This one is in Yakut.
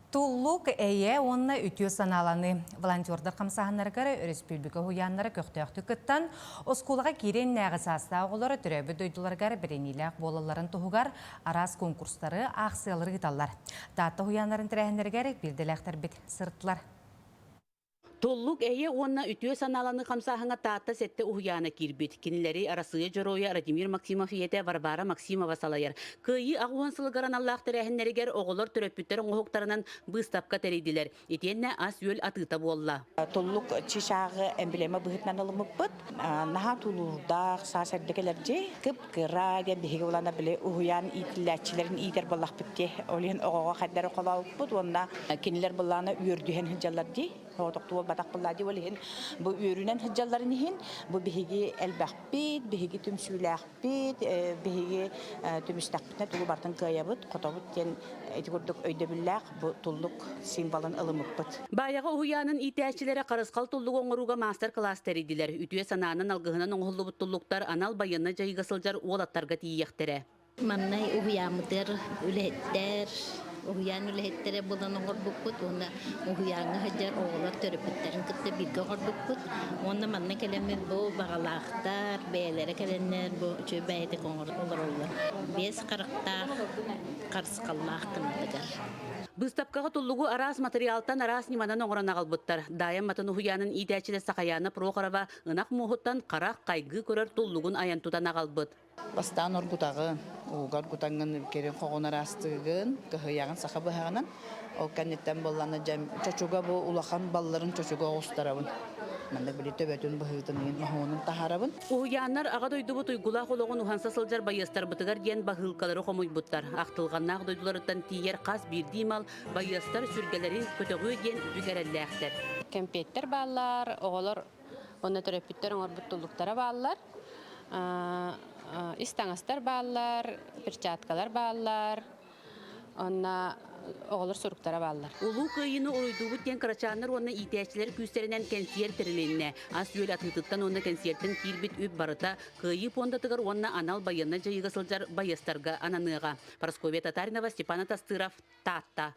Туллук, эйэ уонна үтүө санааланыы. Волонтердар хамсааһыннарыгар өрөспүүбүлүкэ уһуйааннара көхтөөхтүк кыттан, оскуолаҕа киириэннээҕи саастаах оҕолоро төрөөбүт дойдуларыгар бэриниилээх буолалларын туһугар араас конкурстары, аахсыйалары ыыталлар. Таатта уһуйааннарын тэрээһиннэригэр биирдэлээхтэрбит сырыттылар. Туллук, эйэ уонна үтүө санааланыы хамсааһыҥҥа Таатта сэттэ уһуйаана киирбит. Кинилэри Арассыыйа Дьоруойа Радимир Максимов ийэтэ Варвара Максимова салайар. Кыайыы 80 сылыгар аналлаах тэрээһиннэригэр оҕолор төрөппүттэр оҥоһуктарынан быыстапка тэрийдилэр. Итиэннэ ас-үөл атыыта буолла. Туллук чычааҕы эмблема быһыытынан ылыммыппыт. Наһаа тулуурдаах, саас эрдэ кэлэр дьиэ. Кып-кыра диэн биһиги улана били уһуйаан иитиллээччилэрин иитэр буоллахпыт дии. Ол иһин оҕоҕо хайдары холообуппут уонна кинилэр былаана үөрдүһэн сылдьаллар дии. Соҕотохтуу буолбатах буоллаа дии. Ол иһин бу үөрүүнэн сылдьалларын иһин бу биһиги элбэхпит, биһиги түмсүүлээхпит, биһиги түмүстэхпитинэ тугу барытын кыайабыт, хотобут диэн ити курдук өйдөбүллээх бу туллук символын ылыммыппыт. Баайаҕа уһуйаанын иитээччилэрэ харысхал туллугу оҥорууга маастар-кылаас тэрийдилэр. Үтүө санаанан алгыһынан оҥоһуллубут туллуктар анал байыаннай дьайыыга сылдьар уолаттарга тиийиэхтэрэ. Манна уһуйааммытыгар үлэһиттэр, уһуйаан үлэһиттэрэ булан оҥорбуппут уонна уһуйааҥҥа сылдьар оҕолор төрөппүттэрин кытта бииргэ оҥорбуппут. Уонна манна кэлэммит бу баҕалаахтар бэйэлэрэ кэлэннэр бу үчүгэй бэйэтик олороллор. Биэс харахтаах харысхаллаах гынатыгар. Быыстапкаҕа туллугу араас матырыйаалтан араас ньыманан оҥорон аҕалбыттар. Даайа Матын уһуйаанын иитээччитэ Сахаяна Прохорова ынах муоһуттан харах хайгыы көрөр туллугун айан тутан аҕалбыт. Бастаан оргутаҕын, ууга оргутаҥҥын кирин хоҕун араастыыгын, кыһыйаҕын саха быһаҕынан. Ол кэнниттэн буоллаҕына дьэ чочуга бу улахан балларын чочуга оҕустарабын. Манна били төбөтүн быһыытын моһуонун таһаарабын. Уһуйааннар Аҕа дойдубут уйгулаах олоҕун уһанса сылдьар байыастарбытыгар диэн баһыылкалары хомуйбуттар. Ахтылҕаннаах дойдуларыттан тиийэр хас биирдии мал байыастар сүргэлэрин көтөҕүө диэн бүк эрэллээхтэр. Кэмпиэттэр бааллар, оҕолор уонна төрөппүттэр оҥорбут туллуктара бааллар. Ис таҥастар бааллар, перчаткалар бааллар, Онно оҕолор суруктара бааллар. Улуу Кыайыыны уруйдуубут диэн кырачааннар уонна иитээччилэр күүстэринэн кэнсиэр тэрилиннэ. Ас-үөл атыытыттан уонна кэнсиэртэн киирбит үп барыта Кыайыы пуондатыгар уонна анал байыаннай дьайыыга сылдьар байыастарга ананыаҕа. Парасковья Татаринова, Степан Атастыров, Таатта.